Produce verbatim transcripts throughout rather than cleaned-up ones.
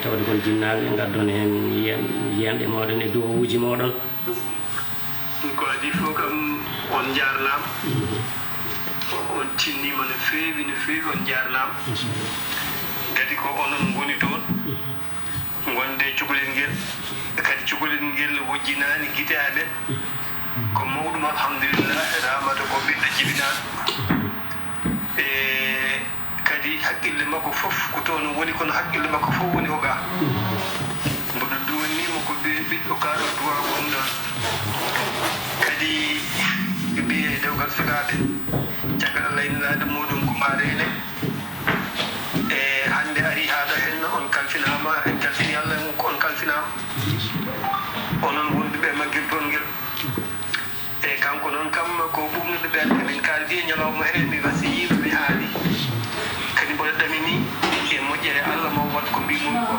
Tawde kon jinnaaɓe, ngaddon heen yiyan-, yiyanɗe mooɗon e duwawuuji mooɗon. Ko adii fof kam, on njaarnaama. On tinniima no feewi, no feewi, on njaarnaama. Kadi ko onon ngoni toon, ngonde e cukalel ngel. Kadi cukalel ngel wojjinaani gite amen. Ko mawɗum, alhamdulillah, Ramata ko ɓiɗɗo jibinaaɗo. E kadi haqqille makko fof ko toon woni, kono haqqille makko fof woni ko ga. Mboɗo duwanii mo ko ɓe-, ɓiɗɗo kaaɗo duwa woni ɗon. Kadi ɓe mbiyi e dewgal sukaaɓe, caggal Allah e Nelaaɗo muɗum ko maa reene. E hannde ari haa ɗo henna, on kalfinaama, en calfini Allah, on kalfinaama. Onon wonduɓe e maggel toon ngel. E kanko noon kam ko ɓurnuɗo ɓernde. Min kaaldi e ñalawma heen, mi wasiyiima, mi haali. Kadi mboɗo ɗamini e moƴƴere Allah mo waɗ ko mbimon ko.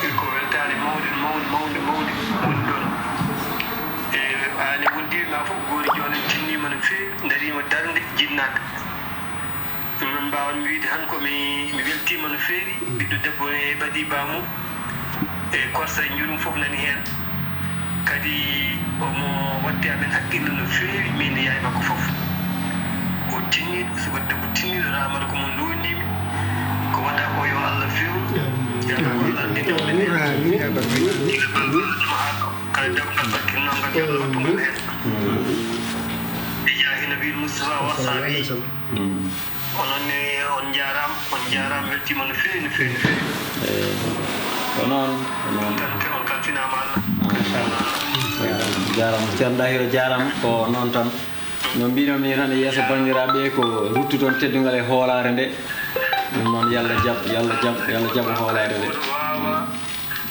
E ko weltaare mawnde, mawnde, mawnde, mawnde woni ɗoon. E aane wondiiɓe ma fof, goori jooni tinniima no feewi, ndariima darnde jinnaaɓe. Min mbaawan wiyde tan ko mi, mi weltiima no feewi. Ɓiɗɗo debbo ne ɓadii baamum e korsa e njurum fof nani heen. Kadi omo watti amen hakkille no feewi, min e yaye makko fof. Ko tinniiɗo, suka debbo tinniiɗo, Ramata ko mo nduwondiimi. Ko waɗa ko yo Allah fewnu. Yo Allah wallu amen. Kala dewgal bakkilnongal, yo Allah wattu ngal heen. E jaahi Nabil Mustafa wa sahbihi. Onon ne, on njaaraama, on njaaraama, weltiima no feewi, no feewi, no feewi. Eey. Ko noon, ko noon. Tan ke on kalfinaama Allah. Machallah. Jaaraama. Ceerno Dahiro, jaaraama. Ko noon tan. No mbiinoo-mi tan e yeeso banndiraaɓe, ko ruttuɗon teddungal e hoolaare nde. Ɗum noon, yo Allah jaɓ, yo Allah jaɓ, yo Allah jaɓ hoolaare nde. Waawa,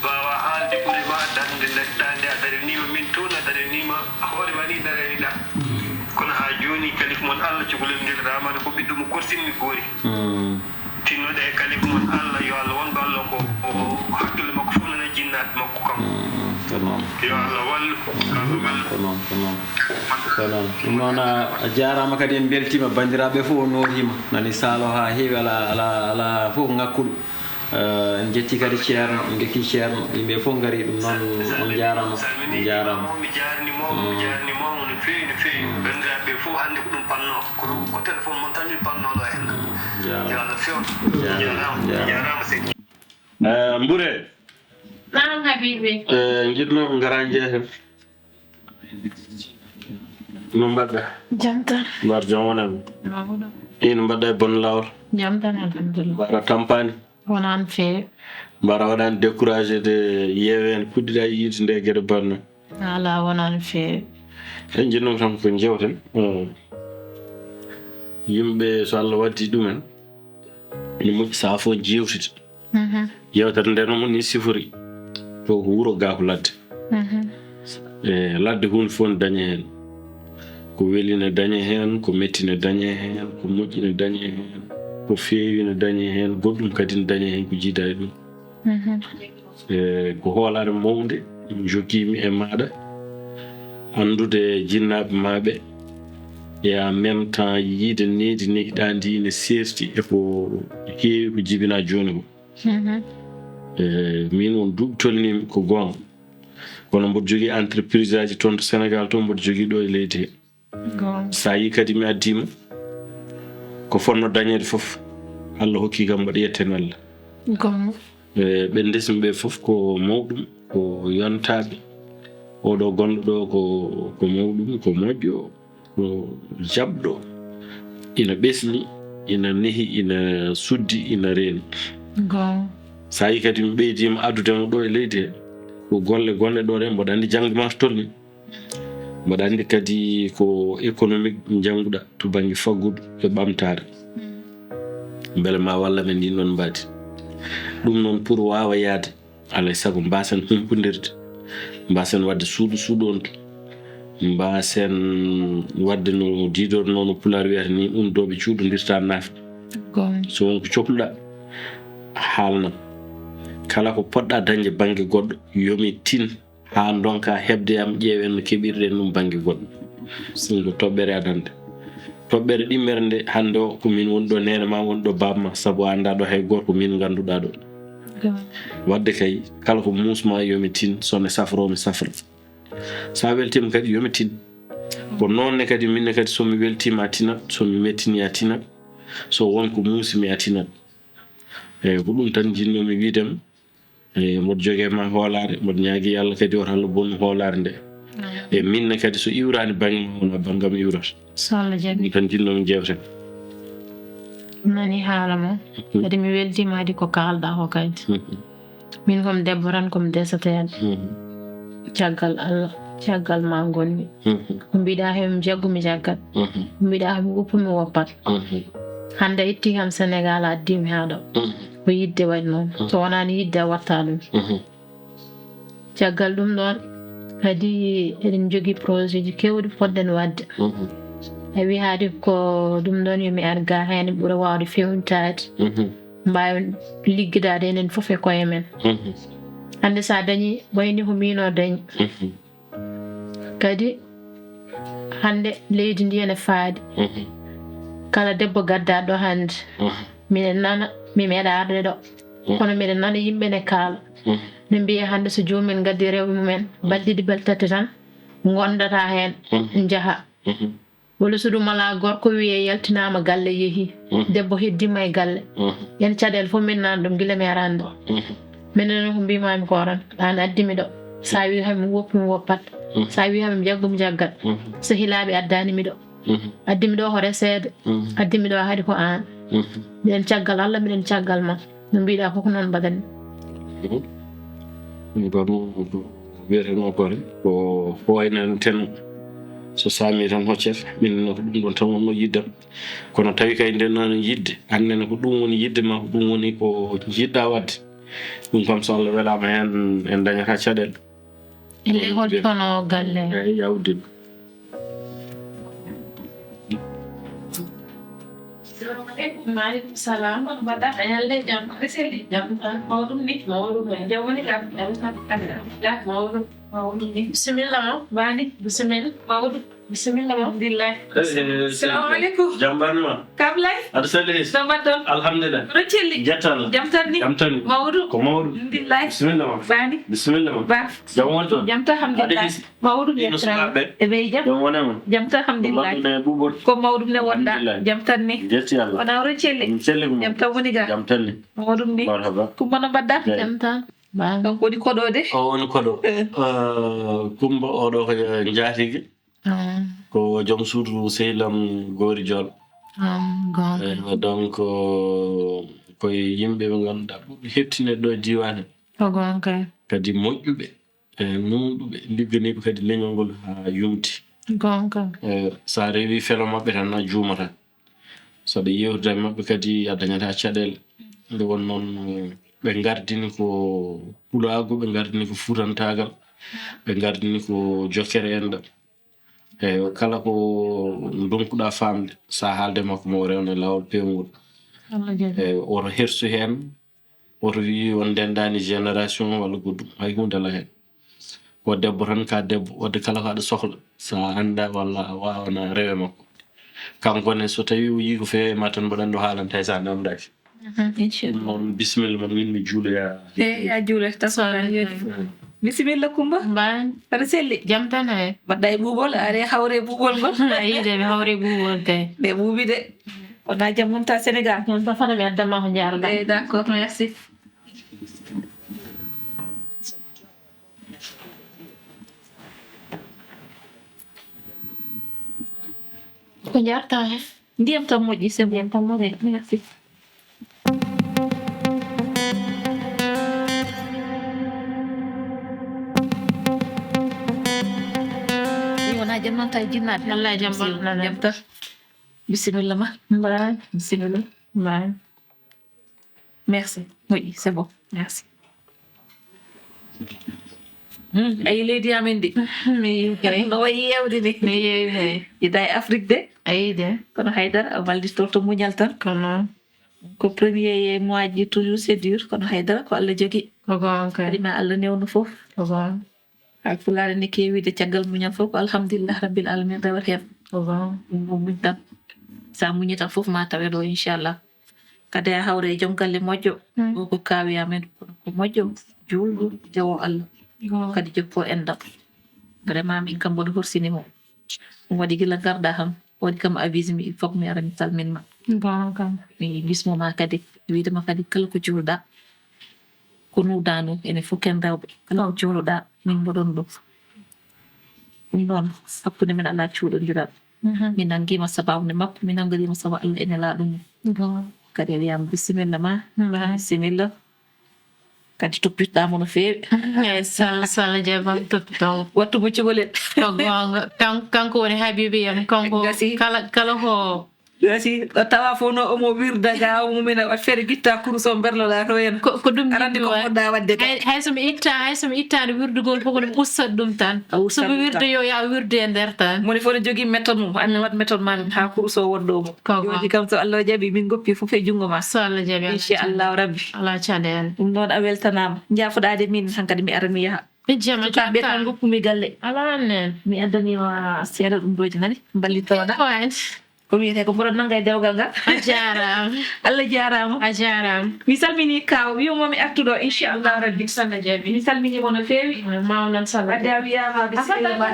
waawa haalde ɓuri ma darnde, darnde a daraniima min toon, a daraniima hoore ma ni daraniɗaa. Kono haa jooni, kalifu mon Allah, cukalel ngel Ramata ko ɓiɗɗo mo korsinmi goori. Mm. Tinnoɗe e kalifu mon Allah, yo Allah wondu Allah ko, ko hakkille makko fof nana jinnaaɓe makko kam. Mm, ko noon. Yo Allah wallu, yo Allah wallu. Ko noon, ko noon. Ko noon. Ɗum noon, a, a jaaraama kadi, en mbeltiima, banndiraaɓe fof o nootiima. Nani saalo haa heewi, alaa, alaa, alaa fof ŋakkuɗo. Eh, en njetti kadi Ceerno, en njetti Ceerno, yimɓe fof ngari, ɗum noon on njaaraama, on njaaraama. Mi jaarnii mo, mi jaarnii mo no feewi, no feewi. Banndiraaɓe fof hannde ko ɗum panno, ko ɗum, ko téléphone mon tan min panno ɗo henna. Mm, jaaraama. Yo Allah fewnu. Jaaraama, jaaraama, jaaraama. Jaaraama seydi. Eh, Mbure. Naam, Habibi. Eh, njiɗnoo ko ngaraa njeeyen. No mbaɗɗa? Jam tan. Mbar jam wonani. Mawɗo. Ino mbaɗɗa e bonne laawol? Jam tan, alhamdulillah. Mbar a tampaani? Wonaa no feewi. Mbar a waɗaani découragé de yeeweende puɗɗiɗaa yiide nde gere banna? Alaa, wonaa no feewi. En njiɗnoo tan ko njewten. Hmm. Yimɓe, so Allah waddi ɗumen, ene moƴƴi sahaa fof njeewtida. Mhm. Yewtere nde noon ni sifori ko, ko wuro gaa ko ladde. Mhm. E ladde huunde fof ne dañe heen. Ko weli ne dañe heen, ko metti ne dañe heen, ko moƴƴi ne dañe heen, ko feewi ne dañe heen, goɗɗum kadi ne dañe heen ko jiidaa e ɗum. Mhm. E ko hoolaare mawnde njogiimi e maaɗa, anndude jinnaaɓe maa ɓe, e en même temps yiide nehdi nehiɗaa ndi ne seerti e ko heewi ko jibinaa jooni ko. Mhm. E, miin on duuɓi tolniimi ko goonga. Kono mboɗo jogii entreprise aji toon to Sénégal toon, mboɗo jogii ɗo e leydi he. Goonga. So a yii kadi mi addiima, ko fotnoo dañeede fof, Allah hokki kam, mboɗo yetteen Allah. Goonga. E, ɓe ndesmi ɓe fof ko mawɗum, ko yontaaɓe. Oɗo gonɗo ɗo ko, ko mawɗum, ko moƴƴo. Ko jaɓɗo, ina ɓesni, ina nehi, ina suddi, ina reeni. Goonga. So a yii kadi mi ɓeydiima addude mo ɗo e leydi he, ko golle gonɗe ɗo ɗe, mboɗo anndi jaŋde maa to tolni. Mboɗo anndi kadi ko économique njannguɗaa to bannge faggudu e ɓamtaare. Mm. Mbele ma wallu men ndin ɗon mbaadi. Ɗum noon pour waawa yahde, alaa e sago mbaasen humpindirde, mbaasen waɗde suudu suudu on to, mbaasen waɗde no diidornoo no Pulaar wiyata ni, umdooɓe cuuɗondirta naafde. Goonga. So won ko cokluɗaa, haalnan. Kala ko poɗɗaa dañde bannge goɗɗo, yo mi tin haa ndonkaa heɓde am, ƴeewen no keɓirɗen ɗum bannge goɗɗo. Singo toɓɓere adannde. Toɓɓere ɗimmere nde, hannde o ko min woni ɗo neene ma, woni ɗo baaba ma, sabu a anndaa ɗo hay gooto, ko min ngannduɗaa ɗo. Wadde kay, kala ko muusma yo mi tin, so mi safroo mi safra. So a weltiima kadi yo mi tin. Ko noon ne kadi, min ne kadi, so mi weltiima a tinat, so mi mettinii a tinat, so won ko muusimi a tinat. Eeyi, ko ɗum tan njinnoomi wiide ma. Eeyi, mboɗo jogii ma hoolaare, mboɗo ñaagii Allah kadi woto Allah bonnu hoolaare nde. Eeyi, min ne kadi so iwraani bannge ma wonaa banngam iwrata. So Allah jaɓi. Ɗum tan njinnoomi jeewte. Nani haala ma. Kadi mi weltiima kadi ko kaalɗaa ko kadi. Min ko mi debbo tan, ko mi deseteeɗo. Caggal Allah, caggal ma ngonmi. Ko mbiɗa heen mi jaggu mi jaggat. Ko mbiɗa heen mi woppu mi woppat. Hannde a itti kam Senegaal a addi mi haa ɗo. Ko yiɗde waɗi noon. So wonaani yiɗde a watta ɗum. Caggal ɗum ɗoon kadi eɗen njogii projet ji keewɗi poɗɗen waɗde. A wi haadi ko ɗum ɗoon yo mi ar ga heen ɓura waawde feewnitaade. Mbaawen liggidaade enen fof e koye men. Hannde so a dañii wayni ko miin o dañi. Kadi hannde leydi ndi ene faaɗi. Kala debbo gaddaɗo hannde, miɗen nana, mi meeɗa arde ɗo. Kono miɗen nana yimɓe ne kaala. Ne mbiya hannde so joomum en gaddi rewɓe mum en, balɗe ɗiɗi, balɗe tati tan, ngondata heen, njaha. Walla so ɗum alaa, gorko wiye yaltinaama galle, yehi. Debbo heddima e galle. Yen caɗeele fof min nana ɗum gila mi arani ɗo. Minen noon ko mbimami ko tan, an addi mi ɗo. Sa wi hami woppu mi woppat. Sa wi hami jaggu mi jaggat. Sehilaaɓe addani mi ɗo. Addi mi ɗo ko reseede. Addi mi ɗo kadi ko an. Miɗen caggal Allah, miɗen caggal ma. No mbiɗa fof ko noon mbaɗanmi. Ɗum ko ɗum ko wiyetenoo ko rek, ko ko wayno ten. So saami tan hoccete, min no ko ɗum ɗon tan wonno yiddam. Kono tawi kay nden noon yiɗde, annene ko ɗum woni yiɗde ma, ko ɗum woni ko njiɗɗa waɗde. Ɗum kam so Allah welaama heen, en dañata caɗeele. Elle holtono galle? Eeyi, yawde. Assalamu aleykum. Maaleykum salam. Mbaɗa a ñalde jam. Aɗa selli? Jam tan. Mawɗum ni? Mawɗum en. Jam woni kam? Jam tan. Alhamdulillah. Mawɗum. Mawɗum ni? Bisimilla ma. Bani. Bisimilla. Mawɗum. Bisimilla ma. Alhamdulillah. Eh, eh, assalamu aleykum. Jam barni ma. Kam lay? Aɗa selli? No mbaɗɗon? Alhamdulillah. Mbiɗo celli. Jetta Allah. Jam tan ni? Jam tan ni. Mawɗum. Ko mawɗum. Alhamdulillah. Bisimilla ma. Bani. Bisimilla ma. Ba. Jam woni toon? Jam tan, alhamdulillah. Aɗa hisi? Mawɗum. Ino sukaaɓe? E ɓe jam? Jam wonama? Jam tan, alhamdulillah. Ko mawɗum ne wonɗa? Alhamdulillah. Jam tan ni? Jetti Allah. Wona oɗon celli? Min celli ko jam tan woni ga? Jam tan ni. Mawɗum ni? Marhaba. Kumba no mbaɗɗa? Jam tan. Ba. Kanko woni koɗo de? O woni koɗo. Eh. Eh, Kumba oɗo ko njaatigi. Ah. Ko joom suudu sehil am Goori Jool. Ah, goonga. Eh, donc, ko e yimɓe ɓe ngannduɗaa ɓurɓe heɓtinde ɗo e diiwaan he. Ko goonga. Kadi moƴƴuɓe. E nuunɗuɓe, ligganiiɓe kadi leñol ngol haa yumti. Goonga. E, so a rewii felo maɓɓe tan, a juumataa. So aɗa yeewtida e maɓɓe kadi, a dañataa caɗeele. Nde won noon, ɓe ngardini ko pulaagu, ɓe ngardini ko fuutantaagal, ɓe ngardini ko jokkere enɗam. E, kala ko ndonkuɗaa faamde, so a haalde makko, mo rewna e laawol peewngol. Allah jaɓi. E, woto hersu heen, woto wiyi on ndendaani génération walla goɗɗum, hay huunde alaa heen. Ko debbo tan, ka debbo, wadde kala ko aɗa sohla, so a anndaa walla a waawanaa, rewe makko. Kanko ne, so tawii o yii ko feewi ma tan, mboɗo anndi o haalanta hay so a namdaaki. Mhm, inchallah. Ɗum noon, bisimilla mon, min mi juuloya. Eey, ya juule, taw ko an joni. Bisimilla, Kumba. Mbaani. Aɗa selli? Jam tan, hay. Mbaɗɗa e ɓuuɓol, a ari hawre e ɓuuɓol ngol. A yii de, mi hawre e ɓuuɓol kay. Nde ɓuuɓi de. Wona jam wonta Sénégal. Jam tan, fana mi addan ma ko njaarɗaa. Eey, d'accord, merci. Ko njaarta heen? Ndiyam tan moƴƴi, c'est bon. Ndiyam tan moƴƴi. Merci. Ɗi wona jam noon tawi jinnaaɓe. Wallaahi jam noon. Jam tan. Bisimilla ma. Mbaay. Bisimilla. Mbaay. Merci. Oui, c'est bon. Merci. Hmm, ayi leydi amen ndi. Mi yeewi kay. No wayi yeewde ni. Mi yeewi kay. Ida e Afrique de. Ayi de. Kono haydara a wallitorto muñal tan. Kono. Ko premier e mois ji toujours c'est dur. Kono haydara ko Allah jogi. Ko goonga kay. Kadi ma Allah newno fof. Ko goonga. Haalpulaar ene keewi de caggal muñal fof ko alhamdulillah rabbil alamin rewata heen. Ko goonga. Ɗum ko muñ tan. Sa muñi tan fof ma tawe ɗo inchallah. Kadi a hawre e joom galle moƴƴo. Mm. O ko kaawi amen, kono ko moƴƴo, juulɗo, jawo Allah. Kadi jokko enɗam. Vraiment, min kam mboɗo horsini mo. Ɗum waɗi gila garɗa kam, waɗi kam avis mi, il faut que mi ara mi salmin ma. Goonga. Mi bismo ma kadi, wiide ma kadi kala ko juulɗa, ko nuudaano, enen fof ken rewɓe. Kala ko juulɗa, min mboɗon ɗum. Ɗum noon, hakkunde men alaa cuuɗondiral. Mhm. Mi nanngiima sababu nde makko, mi nanngoriima sababu Allah e Nelaaɗo mum. Goonga. Kadi a wiyaama bisimilla ma. Bisimilla. Kadi toppitoɗaa mo no feewi. Eey, sal-, sala jaɓam toppitoo. Wattu mo cukalel. Ko goonga. Kan-, kanko woni Habibi en. Kanko kala, kala ko gasi. Ɗo tawa fof no omo wirda ga, omo mena waɗ feere gitta kurus o berloɗa to en. Ko, ko ɗum arande ko poɗɗa waɗde ka. Hay, hay so mi itta, hay so mi ittaani wirdugol fof, ko ɗum ustat ɗum tan. A ustat ɗum tan. So mi wirda yo ya wirdu e nder tan. Moni fof ne jogii méthode mum. An mi waɗ méthode ma ha kurus o wonɗo mo. Ko jooɗi kam so Allah jaɓi min goppi fof e junngo ma. So Allah jaɓi, Allah jaɓi. Inchallahu rabbi. Alaa caɗeele. Ɗum noon a weltanaama. Jaafoɗaade min hankadi mi ara mi yaha. Ijjama. Sukaɓe tan goppumi galle. Alaa nen. Mi addaniima seeɗa ɗum ɗooji nani. Mballitoɗa. Ko wiyetee ko mboɗo nannga e dewgal ngal. A jaaraama. Allah jaaraama. A jaaraama. Mi salmini kaaw, wiyomo mi artuɗo, inchallah rabbi. Sanda jabi. Mi salmini mo no feewi. Mawnan sanda. Wadde a wiyaama bisimilla ma.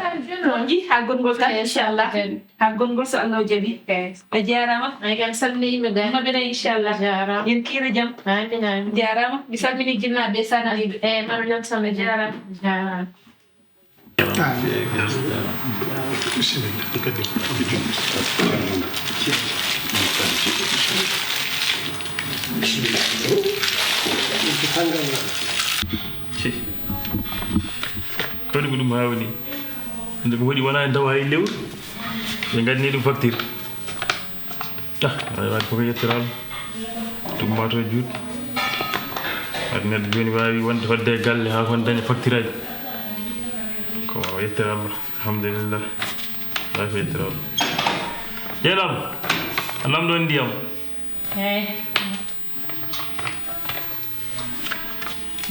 Moƴƴi, haa gonngol tan, inchallah. Haa gonngol so Allah jabi. A jaaraama. Ay kam salmini yimɓe ɓe. Maɓɓe ɗe, inchallah. A jaaraama. Yen kiira jam. Amin, amin. Jaaraama. Mi salmini jinnaaɓe ɓe, sanndiiɓe. Eh, mawnan sanda jabi. A jaaraama. A jaaraama. Kadi ko ɗum haawi ni. Nde ko waɗi wonaa e ndaw hay lewru. Ɓe ngadni ɗum facture. Ah, aɗa waawi ko yettoraama. Ɗum maa to juut. Aɗa neɗɗo jooni waawi wonde, fodde e galle haa kon daña facture aji. Ko waawa yettere Allah. Alhamdulillah. Waawi ko yettere Allah. Yelam. A namɗo ndiyam. Eey.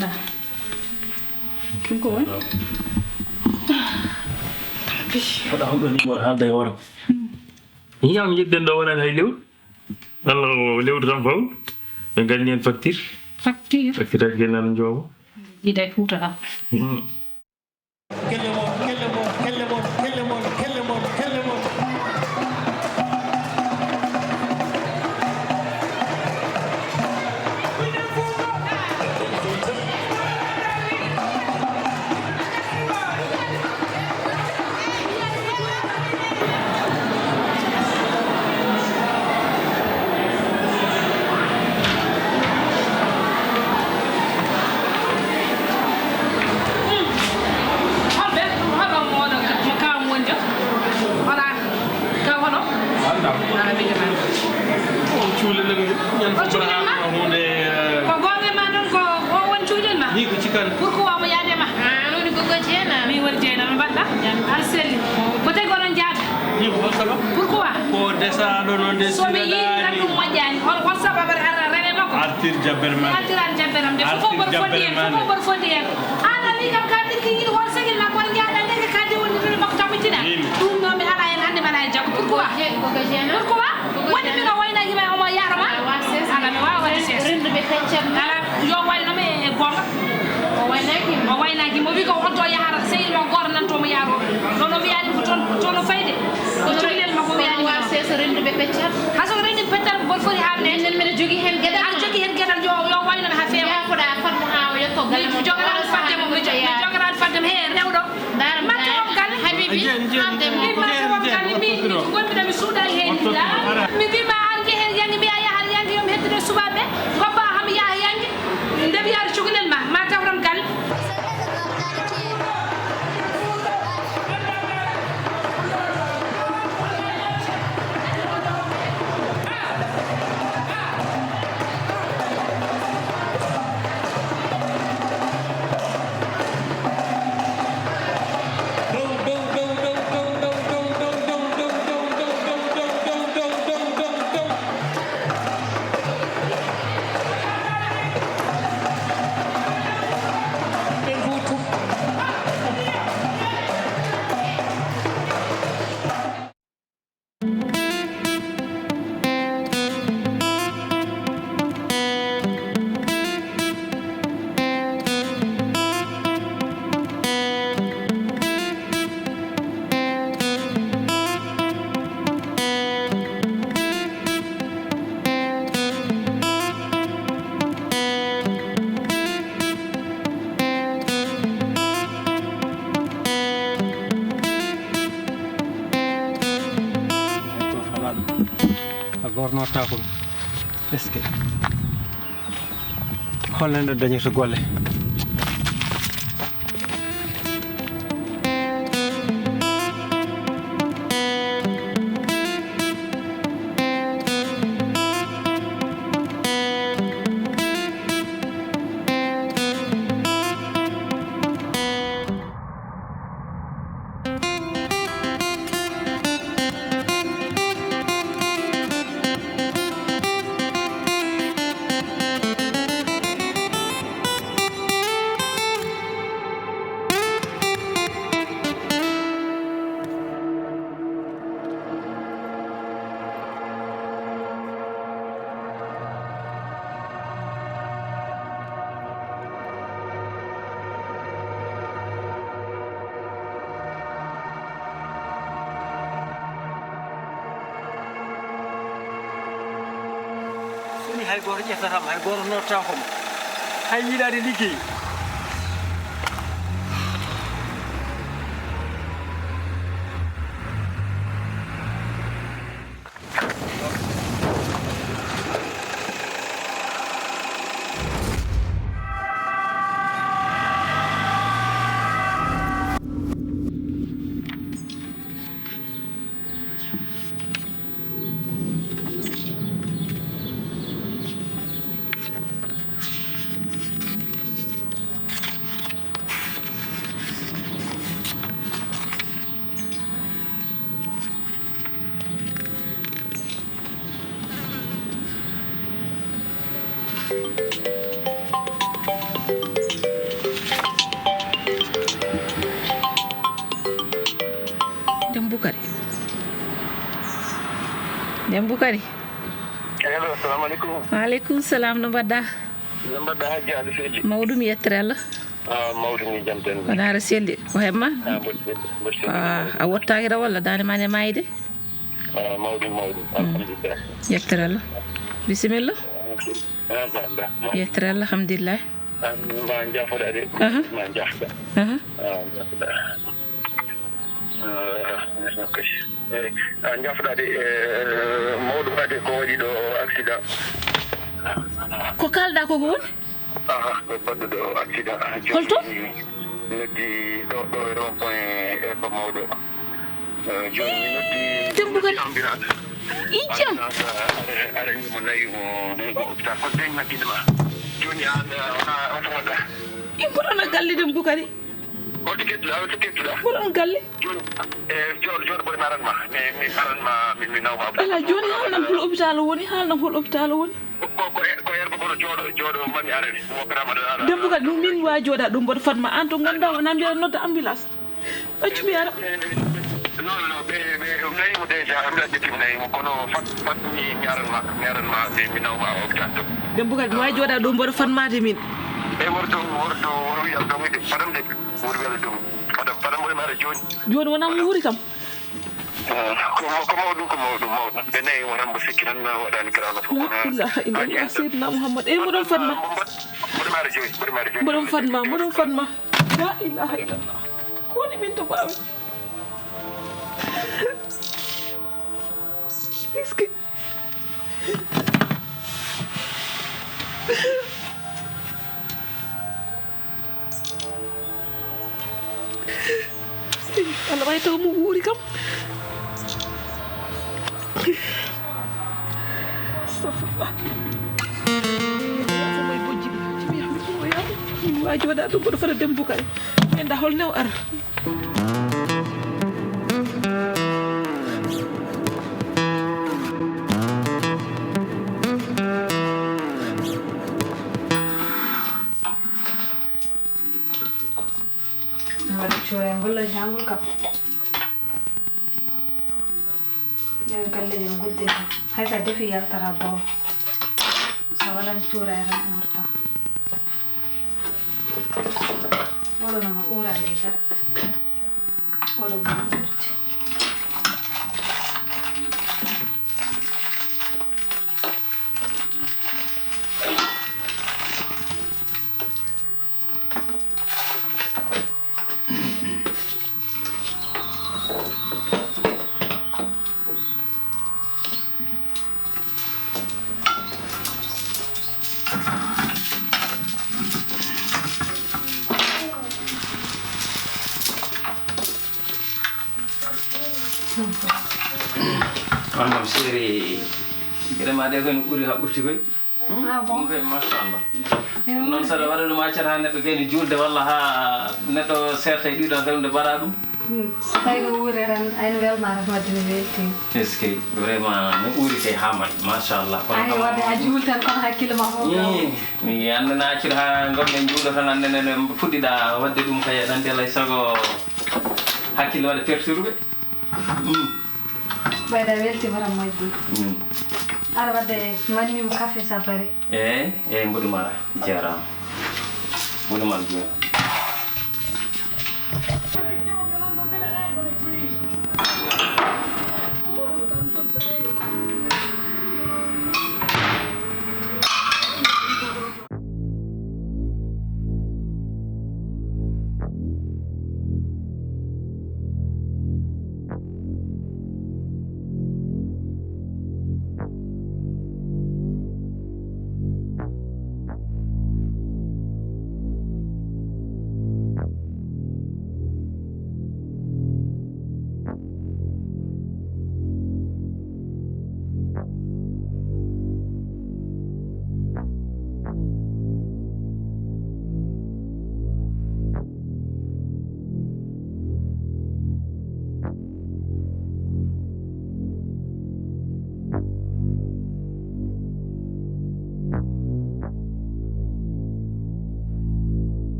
Ba. Ɗum ko woni? Hoɗa homɗo ni mboɗo haalda e hoore. Yiyam yidden ɗo wonani hay lewru. Walla o lewru tan faw. Ɓe nganni en facture. Facture? Facture aji ken nan joobo. Jiida e Fuuta kam. Mm. Kelle mon, kelle mon, kelle mon, kelle mon, kelle mon, kelle mon. Ka hono? Annda. Ala mijo ma. O cuulel ngal, ñande fof mbaɗa huunde, eh. Ko goonga ma noon, ko o won cuulel ma? Ni ko cikan. Pourquoi mo yaade ma? Ah, woni ko ko jeena. Mi woni jeena, no mbaɗɗa? Jam. Aɗa selli. Ko tawi ko onon njaada? Ni ko hol sabab? Pourquoi? Ko desaaɗo noon de. So mi yii tan ɗum moƴƴaani. Hol, hol sabab aɗa ara rewe makko? Artir jabbere ma. Artiran jabbere am de. Fof mboɗo fondi heen, fof mboɗo fondi heen. Aan a wii kam ka ɓirki yiɗi hoto segel ma goto njaada ndeke ka de woni ɗum makko tabitina. Min. Ɗum noon mi alaa heen hannde mi alaa heen janngo. Pourquoi? Ko ko jeena. Pourquoi? Woni min o waynaaki ma omo yaaro ma? Ala mi waawa waɗde sees. Renduɓe feccam. Ala yo wayno mi e goonga. O waynaaki ma. O waynaaki mo wi ko onto yahara sehil ma goto nanto mo yaaro. Ɗon o wiyaani ko toon toon o fayde. Ko cukalel makko wiyaani ma. Sees renduɓe feccam. Haso rendi peccal mboɗo foti haalde. Minen mbiɗa jogii heen geɗal. Aɗa jogii heen geɗal yo, yo wayno mi haa feewa. Yaafoɗa fotmo haa o yetto galle. Mi jogoraani fotde mo, mi jo-, mi jogoraani fotde mo. He rewɗo. Mbatte on galle. Habibi, fotde mo. Min mbatte on galle. Min, min ko gonmi ɗo mi suuɗaani heen. Mi wii ma ar jehee yaŋi, mbiya yaha yaŋi yo mi hettino e suɓaaɓe. Ngoppa haa mi yaha yaŋi. Nde wiyaade cukalel ma, ma tawran galle. Watta ko. Est-ce que holno ɗo dañata golle? Woni hay gooto ƴettata mo, hay gooto noddata mo. Hay yiɗaade liggey. Dem Bukari. Dem Bukari. Allo, assalamu aleykum. Wa aleykum salam, no mbaɗɗa? No mbaɗɗa, Hajji, aɗa selli? Mawɗum, yettere Allah. Ah, mawɗum ni, jam tan. Wona aɗa selli, ko hemma? Ah, mboɗo selli, mboɗo selli. Ah, a wottaaki raw walla daande ma ne maayde? Ah, mawɗum, mawɗum. Hmm. Alhamdulillah. Yettere Allah. Bisimilla. Ah, ba, ba, ba. Yettere Allah, alhamdulillah. Ah, ma njaafoɗa de. Aha. Ma njaafoɗa. Aha. Ah, njaafoɗa. Ah, ah, ah, ah. Eh, ah, njaafoɗa de, eh, mawɗo waɗi ko waɗi ɗo accident. Ko kalɗa ko ko woni? Aha, ko baɗɗo ɗo accident. Holto? Noddi ɗo, ɗo e rond point Airport Mawɗo. Eh, jooni mi noddi, Dembo kadi. Noddi ambulance. Ijam. Ambulance, eh, arani mo nayi mo, mo hôpital. Ko deñ hakkille ma. Jooni an, eh, wona on ko waɗɗa? In mboɗon e galle Dembo kadi. Holto kettuɗa, holto kettuɗa? Mboɗon galle. Jooni, eh, jooɗo, jooɗo, mboɗo mi aran ma. Mi, mi aran ma, mi, mi naw ma. Ala, jooni haalnam hol hôpital o woni, haalnam hol hôpital o woni. Ko, ko, ko, ko herbagol jooɗo, jooɗo mami arani. Mo Birama ɗo ala. Dembo kadi, min waawi jooɗaade ɗum, mboɗo fadma. Aan to ngonɗaa, wona mbiya nodda ambulance. Accu mi ara. Non, non, ɓe, ɓe, nayi mo déjà, ambulance ƴetti mo nayi mo, kono fat, fat mi, mi aran ma, mi aran ma, mi, mi naw ma hôpital to. Dembo kadi, mi waawi jooɗaade ɗum, mboɗo fadmaade min. E wordo, wordo, wor wiyam ɗon ede, fadam de, wor wiyam ɗum. Fadam, fadam mboɗo mi ara jooni. Jooni wonaa mo wuuri kam. Ah, ko ma-, ko mawɗum, ko mawɗum, mawɗum. Ɓe nayi mo tan, mbo sikki tan, waɗani kala no fof. La ilaha illallah, Seydina Muhammad. Eh, mboɗon fadma. Mboɗo mi ara jooni, mboɗo mi ara jooni. Mboɗon fadma, mboɗon fadma. La ilaha illallah. Ko woni min to baawi? Est-ce que Alah, way taw mo wuuri kam. Astafirullah. Yaafo may bojji ɗi. Jimi yahmi ɗum o yaafo. Min waawi jooɗaade ɗum, mboɗo fota Dembo kay. Mi annda hol new ara. Mbaɗa cuuray ngol la jangol kam. Ƴeew galle ɗen gudde tan. Hay sa defi yaltata boobo. Sa waɗan cuuray tan uurta. Oɗo noon uurani e dara. Oɗo ɓuri uurti. On kam seeri, geɗe ma ɗe koy no ɓuri ha ɓurti koy. Ah, bon. Ɗum koy, machallah. Ɗum noon, saɗa waɗa ɗum, accata neɗɗo gayni juulde walla ha neɗɗo serta e ɗiɗo tan, nde mbaɗa ɗum. Hmm. So tawi no wuure tan, ayno welma tan, wadde mi weltima. Est-ce que vraiment no ɓuri kay ha may, machallah. Kono ay, kam wadde a juul tan, kono hakkille ma fof kam. Ii, mi annana accir ha gomɗen juulo tan, annene no fuɗɗiɗa wadde ɗum kay, aɗa andi alay sago hakkille waɗa perturbe. Mm. Ɓayda weltima tan majji. Mm. Aɗa wadde mannimo café sa pari. Eyi, eyi, mboɗo mara, jarama. Mboɗo mara, jarama.